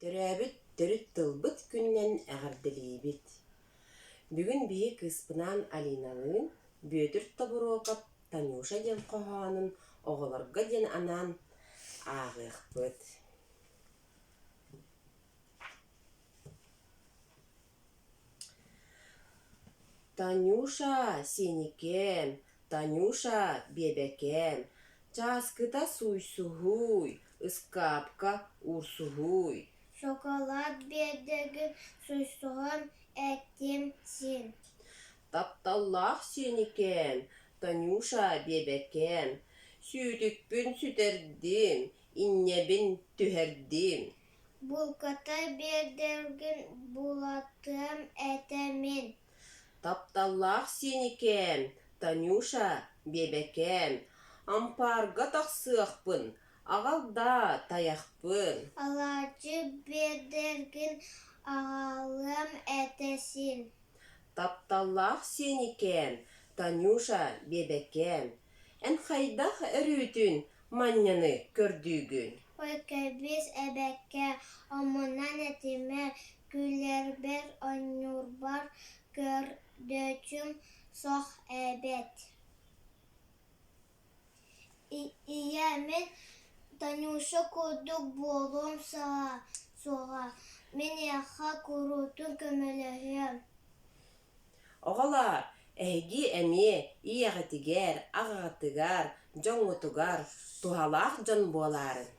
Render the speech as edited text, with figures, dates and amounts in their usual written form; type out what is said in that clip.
Төрөөбүт төрүт тылбыт күнүнэн эҕэрдэлиибит! Бүгүн биһи кыыспынаан Алиналыын Бүөтүр Тобуруокап «Танюша» диэн хоһоонун оҕолорго диэн анаан ааҕыахпыт. Танюша, сиэникээм, Танюша, биэбэкээм, чааскыта сууйсуһууй, ыскаапка уурсуһууй Шоколад биэрдэгин суйсуһан этим син Тапталлаах сиэникээм, Танюша, биэбэкээм, сүүтүкпүн сүтэрдим, инньэбин түһэрдим Булката биэрдэргин булатыам этэ мин Тапталлаах сиэникээм, Танюша, биэбэкээм, ампаарга тахсыахпын, аҕал даа тайахпын Алаадьы биэрдэргин аҕалыам этэ син Тапталлаах сиэникээм, Танюша, биэбэкээм, эн хайдах өрүүтүн манньаны көрдүүгүн? Ой, кэбис эбэккэ, омунан этимэ, күлэрбэр, оонньуурбар көрдөөччүм суох эбээт Ийээ, мин Танюша курдук буолуом суоҕа, мин эйиэхэ куруутун көмөлөһүөм Оҕолоор, эһиги эмиэ ийэҕитигэр, аҕаҕытыгар, дьоҥҥутугар туһалаах дьон буолаарыҥ.